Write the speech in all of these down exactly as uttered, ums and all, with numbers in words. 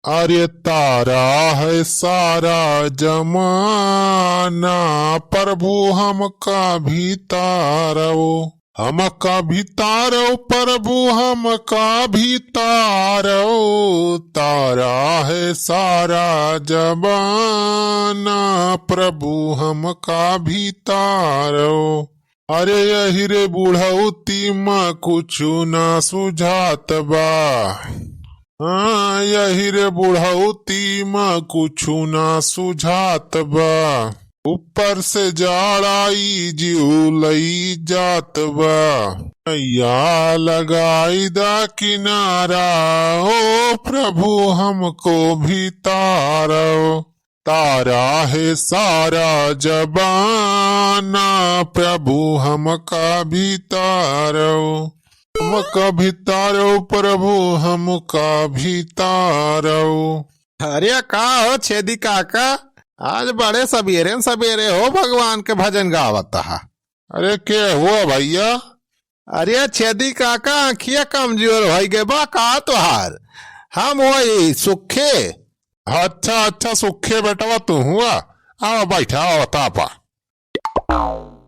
अरे तारा है सारा जमाना, प्रभु हमका भी तारो। हमका भी तारो प्रभु, हमका भी तारो। तारा है सारा जमाना, प्रभु हमका भी तारो। अरे यही रे बुढ़ौती मा कुछु ना सुझात बा। हाँ, यही रे बुढ़ौती मा कुछु ना सुझात बा। ऊपर से जाड़ाई जिउ लई जात बा। नैया लगाई दा किनारा, ओ प्रभु हमको भी तारो। तारा है सारा जमाना, प्रभु हमका भी तारो। हमका भी तारो प्रभु, हमका भी तारो। अरे का हो छेदी काका, आज बड़े सबेरे सबेरे हो भगवान के भजन गावत हा। अरे के हुआ भैया? अरे छेदी काका, आँखिया कमजोर होइ गए बा का तोहार? हम वही सुखे। अच्छा, अच्छा, सुखे बेटवा तू हुआ। आवा बैठा, आवा तापा।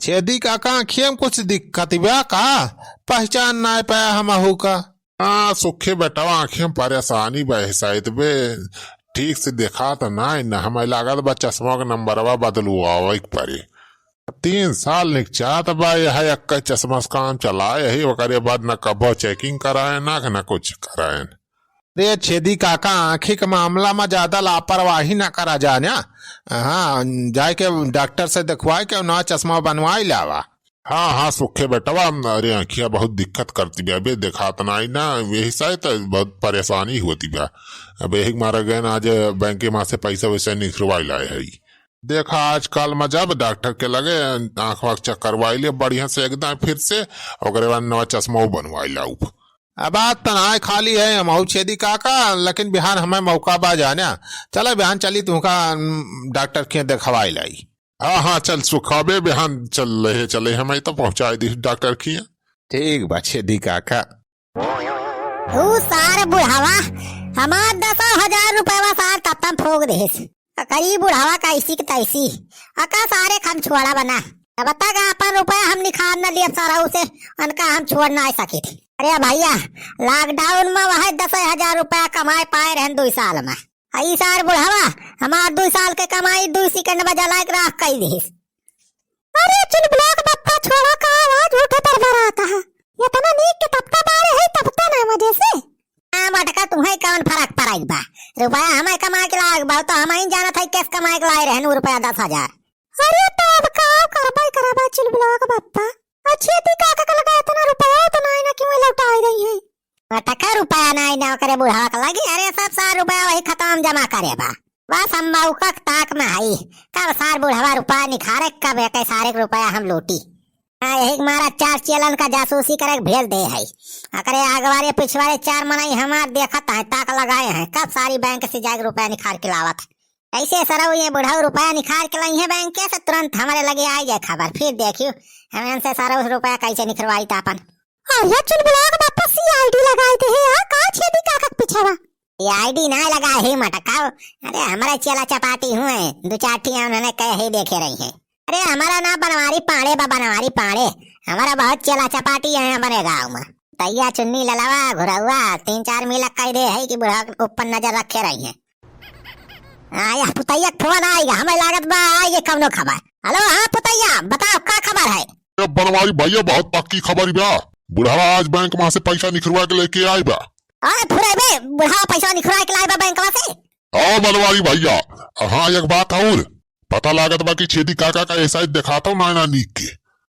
छेदी काका, आँखिया में कुछ दिक्कत बा का? पहचान नाय पाया हमहू का। हाँ, सुखे बेटवा, आँखिया में परेशानी बा, शायद बे ठीक से देखात नाय न, हमें लागत बा चश्मा के नंबरवा बदलवावे के पड़ी। तीन साल निकचात बा, यह एक चश्मा से काम चलाए ही, ओकरे बाद न कबो checking कराए, ना, ना कुछ कराए। रे छेदी काका, आँखी के मामला में ज्यादा लापरवाही ना करा जाए ना। हाँ, जाए के डॉक्टर से देखवाए के नवा चश्मा बनवाए लावा। हाँ, हाँ, सुखे बेटवा, अरे आँखिया बहुत दिक्कत करती बा, अबे देखात नाई ना, यही से तो बहुत परेशानी होती बा। अब यही मारा गए ना, आज बैंक में से पैसा वैसा निकलवाए लाए है। देखा, आजकल में जब डॉक्टर के लगे आँख वाँख check करवाई ले बढ़िया से एकदम फिर से, ओकरे बाद नवा चश्मा बनवाई लाउब। अब बात त नाय खाली है, हम छेदी काका, लेकिन बिहान हमें मौका बा जाना। चला बिहान चली तुहका, उम, डॉक्टर के देखवाई लाई। हाँ, हाँ, चल सुखाबे, बिहान चल रहे, चले हमें तो पहुँचाए दी डॉक्टर के। ठीक बा छेदी काका। ऊ सार बुढ़ावा हमार दसो हजार रुपया सार तत्तम फूक देस। अका ई बुढ़ावा का ऐसी की तैसी। अका सारे खम छोड़ा बना। अब तक अपन रुपया हम निखार न लिए सरऊ से, उनका हम छोड़ ना सकित। अरे भैया, lockdown में वह दस हजार रुपया कमाए पाए रहन दुई साल में। आ ई सार बुढ़ावा हमार दुई साल के कमाई दुई second में जलाए के राख कई दिस। अरे चुलबुलाक बप्पा, छोड़ा का आवाज उठे पर बरात है। इतना नीक के तपता बारे है, तपता ना मजे से। आ मटका, तुम्हें कौन फर्क पड़ाई बा? रुपया हमें कमा के लाग बा, तो हम ही जानत है कैसे कमा के लाए रहन उ रुपया दस हजार। अरे तो अब का करबा, करबा चुलबुलाक बप्पा। अच्छे दी काका के लगा इतना रुपया तो ना, ना क्यों लौटाए गई है? मटका रुपया ना, ना करे बुढ़ावा के लगी। अरे सब सार रुपया वही खत्म जमा करे बा। बस हम मौका के ताक में हई, कब सार बुढ़वा रुपया निखारे, कब एके सारे के रुपया हम लूटी। हाँ, यही के मारा चार चेलन का जासूसी करे के भेज दे हई। अकरे आगवारे पिछवारे चार मनई हमार देखत हैं, ताक लगाए हैं, कब सारी बैंक से जाके रुपया निखार के लावत है। ऐसे सरऊ ये बुढ़ऊ रुपया निखार के लइहे बैंक से, तुरंत हमारे लगे आई जाए खबर, फिर देखियो हम इनसे सरऊ रुपया कैसे निखरवाई तापन। अरे चुलबुलाक बप्पा, CID लगाए दे है, आ का छेदी काका के पिछवा? CID ना लगाए है मटकाओ। अरे हमारे चेला चपाटी हुए, दो चार ठिया उन्होंने कहे ही देखे रही है। अरे हमारा ना बनवारी पाड़े बा, बनवारी पाड़े। हमारा बहुत चेला चपाटी है हमारे गाँव में। तैया चुन्नी ललवा घुरौआ तीन चार मिलक कह दे है कि बुढ़वा के ऊपर नजर रखे रही है। हाँ, यह पुतैया के फोन आएगा, हमें लागत बा आएगा कौनो खबर। हेलो, हाँ पुतैया, बताओ का खबर है? ए बनवारी भैया, बहुत पक्की खबर बा। बुढ़वा आज बैंक में से पैसा निखरवा के लेके आए बा। अरे फुरैबे, बुढ़वा पैसा निखरवा के लाए बा बैंक में से? हाँ बनवारी भैया, हाँ एक बात और, पता लागत बा कि छेदी काका का ऐसा ही देखाता हूँ ना, ना नीक के।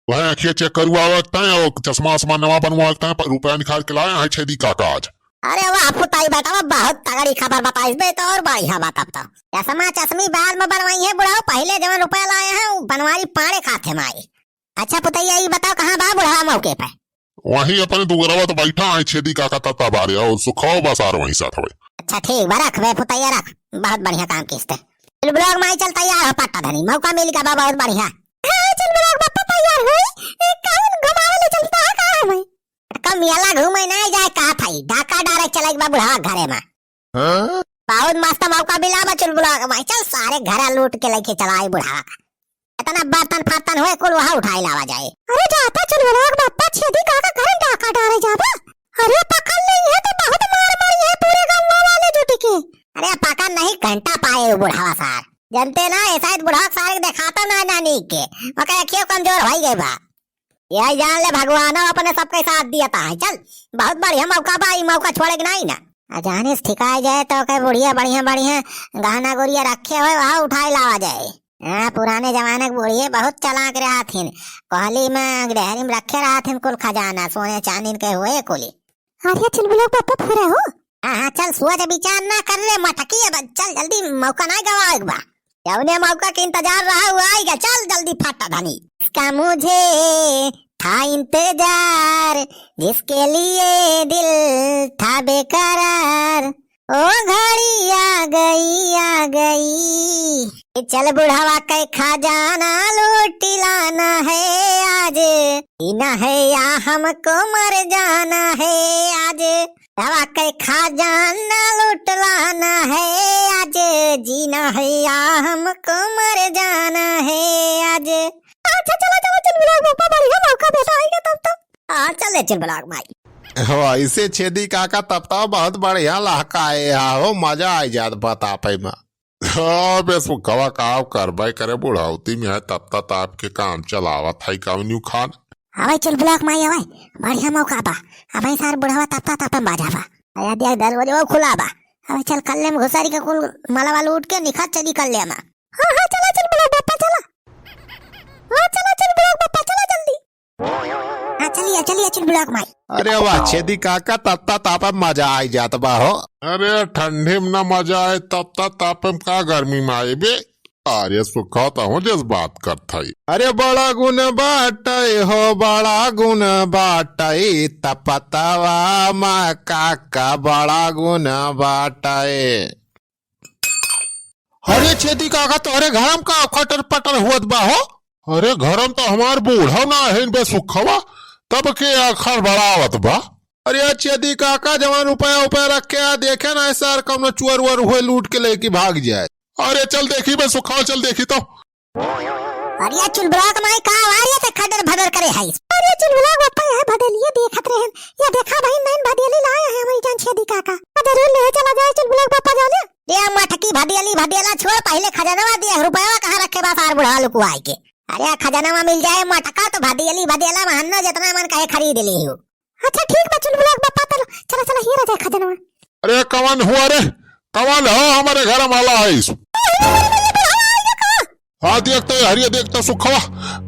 वह आँखिया check करवावत हैं और चश्मा वश्मा नवा बनवावत हैं, पर रुपया निकाल के लाए हैं छेदी काका आज। अरे वाह पुताई बेटा, वाह, बहुत तगड़ी खबर बताइस बे, तो और बढ़िया बात। अब तो चश्मा चश्मी बाद में बनवाई है बुढ़ाओ, पहले जवन रुपया लाए हैं वो बनवारी पाड़े खाते माई। अच्छा पुतैया, ई बताओ कहाँ बा बुढ़वा मौके पे? वहीं अपने दुगरवा तो बैठा है छेदी काका तत्ता बारे, और सुखाओ बस आर वहीं साथ हवे। अच्छा ठीक बा, रख बे पुतैया रख, बहुत बढ़िया काम किस्ते। चुलबुलाक माई चल तैयार हो पट्टा धनी, मौका मिल गया बा, बहुत बढ़िया। हाँ चुलबुलाक बप्पा तैयार होई, ए, कौन घुमावे ले चलता है कहाँ हमें? कम याला घूमे ना जाए कहा था, डाका डारे चले बा बुढ़वा घरे में। हाँ? बहुत चुलबुला के माई, चल सारे घरा लूट के लेके चला आई बुढ़ावा का। इतना बर्तन फर्तन होए, कुल वहाँ उठाई लावा जाए। अरे जाता चुलबुला के बप्पा, छेदी काका घरे डाका डारे जाबा। अरे पकड़ लेई है तो बहुत मार मारी है पूरे गाँव वाले जुट के। अरे पकड़ नहीं, घंटा पाए वो बुढ़ावा सार। जनते ना, ऐसा ही बुढ़ावा सार के देखाता ना नानी के। मका अखियो कमजोर होई गई बा। यही जान ले भगवान अपने सबके साथ दिया था। चल, बहुत बढ़िया मौका बा, ई मौका छोड़े के नहीं ना। आ जानिस ठिकाई जाए तो के बुढ़िया बढ़िया बढ़िया गहना गुरिया रखे हुए वहाँ उठाई लावा जाए। हाँ, पुराने जमाने के बुढ़िए बहुत चालाक रहथिन। कोहली में डेहरी में रखे रहथिन कुल खजाना, सोने चांदी के हुए कुली। अरे चुलबुला बप्पा फुरा हो। हाँ, हाँ, चल सोच विचार ना कर रे मटकी, अब चल जल्दी, मौका ना गवावे के बा। जौने मौका के इंतजार रहा हुआ आइगा, चल जल्दी फटा धनी। इसका मुझे था इंतजार, जिसके लिए दिल था बेकरार, ओ घड़ी आ गई, आ गई। चल बुढ़ावा के खजाना लूट लाना है आज, जीना है या हमको मर जाना है आज। बुढ़ावा के खजाना लूट लाना है आज, जीना है या हमको मर जाना है आज। अच्छा चला, चला, चुलबुला बप्पा, बढ़िया मौका भेटा आइगा तब तो। हाँ, चल दे चुलबुला माई। हो, ऐसे छेदी काका तब तो बहुत बढ़िया लहकाए हा हो, मजा आ जात बतापे में। हाँ, बे सुखवा का करबे करे, बुढ़ौती में है, तब तक आपके काम चलावत है कौनियो खान। अबे चुलबुला माई, अबे बढ़िया मौका बा। अबे सार बुढ़वा तब तक तापे में बाजा बा। अरे देख, दरवाजा वो खुला बा। अबे चल कल्ले में घुसारी के कुल मलवा लूट के निखा चली कल्ले में। हाँ, हाँ, चला चुलबुला बप्पा, चला। हाँ, चला चुलबुला बप्पा, चला जल्दी। हाँ, चलिए, चलिए, चुलबुला माई। अरे वाह, छेदी काका, तत्ता तापा मजा आई जात बा हो। अरे, ठंडी में ना मजा आए, तत्ता तापे में का गर्मी में आए बे? अरे, सुखा तो हूँ जस बात करत हई। अरे, बड़ा गुण बाटै हो, बड़ा गुण बाटै, तपतवा मा काका, बड़ा गुण बाटै। अरे छेदी काका, तोहरे घरम का खटर पटर हुअत बा हो? अरे घरम तो हमार बूढ़ा ना है बे सुखवा, तब के आखर बड़ावत बा। अरे छेदी काका, जवान रुपया उपया रख के आ, देखे ना सार कौनो चोर वोर हुए लूट के लेके भाग जाए। अरे चल देखी बे सुखवा, चल देखी तो। अरे चुलबुला माई का आवाज है ते खडर भडर करे है? अरे चुलबुला बप्पा, यह भदेलिया देखत रहन, या देखा भाई नैन भदेली लाए हैं हमारी जान छेदी काका। जरूर ले चला जाए चुलबुला बप्पा जाने। रे मटकी भदेली भदेला छोड़, पहिले खजनवा दे, रुपया कहाँ रखे बा सार बुढ़ा लुकुआई के। अरे खजनवा मिल जाए मटका तो भदेली भदेला महन्ना जितना मन कहे खरीद ले हो। अच्छा ठीक बा चुलबुला बप्पा, चलो चला चला हीरा जाए खजनवा। अरे कवन हुआ रे, कवन हो हमारे घर वाला है इस? हाँ देखते हरिया देखते सुखवा,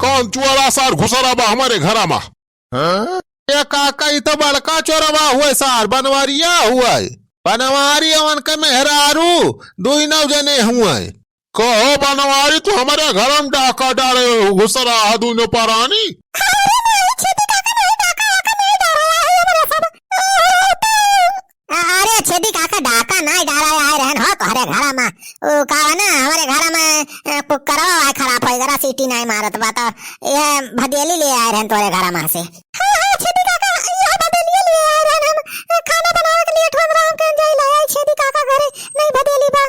कौन चुआरा सार घुसरा बा हमारे घरा मा? हाँ? ए काका, ई तो बड़का चोरवा हुए सार, बनवारिया हुए। बनवारी अवन के मेहरारू, दुई नौ जने हुए। कहो बनवारी, तू हमारे घर में डाका डारे घुसरा हा दुनो परानी। अरे नहीं, छेदी काका नहीं, डाका वाका नहीं डारा है हमारे सब। अरे छेदी काका, डाका नाई डारा आए रहन हो तोहरे घरा मा। उ का बा ना, हमारे घरा मा, अ, कुकरवा वाई खराब होई गरा, सीटी नाई मारत बा, तो ये भदेली ले आए रहन तोहरे घरा मा से। हाँ, हाँ, छेदी काका, ये भदेलिया ले आए रहन हम। अ, खाना बनावे के लेट होत रहा, हम कहन जाई ले आई छेदी काका घरे, नहीं भदेली बा।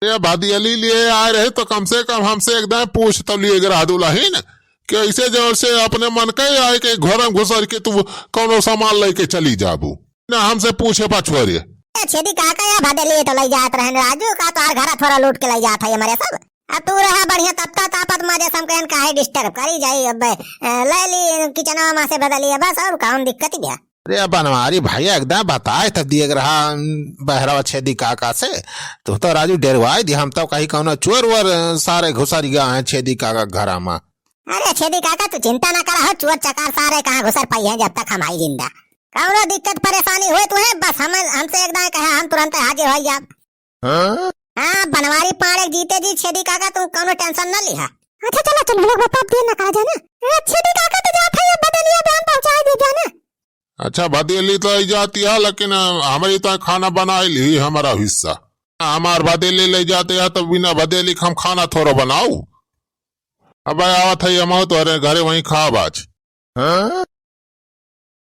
ये भदेली ले आए रहे तो कम से कम हमसे एकदम पूछ तो लिए रहा दुलहिन, कि ऐसे जोर से अपने मन के आए के घर में घुसर के तू कौनो सामान लेके चली जाबू। ना हमसे पूछे पाछुआ रे। ए, छेदी काका या भदेली तो लई जात रहन राजू, का तोहार घरा थोड़ा लूट के लई जात है हमारे सब। अब तू रहा बढ़िया तपता तापत मजे से हम कहन काहे disturb करी जाई। अब, ए, ले ली किचनवा मा से भदेली है बस, और कौन दिक्कत ही भैया। अरे बनवारी भैया एकदम बताए तो दिए रहा बहरवा छेदी काका से, तू तो राजू डेरवाई दी, हम तो कहीं कौनो चोर वोर सारे घुसर गया है छेदी काका घरा मा। अरे छेदी काका तू चिंता ना करा हो, चोर चकार सारे कहाँ घुसर पाई है जब तक हम आई जिंदा। कौनो दिक्कत परेशानी हुए तुहे, बस हम, हमसे एक दाएं कहा, हम तुरंत हाजिर हो जाब। हाँ? हाँ, बनवारी पाड़े जीते जी, छेदी काका तू कौनो tension ना लिहा। अच्छा चला चल, हम लोग बता देर ना करा जाना। ए, छेदी काका तो जात है, ये भदेलिया बयान पहुँचाए दे जाना। अच्छा, भदेली तो आई जाती है, लेकिन अ, हमारी तो खाना बनाए ली हमारा हिस्सा। हमार भदेली ले जाते हैं तो बिना भदेली के हम खाना थोड़ा बनाऊ। अब आवत है हम तोहरे घरे वहीं खाब आज। हाँ?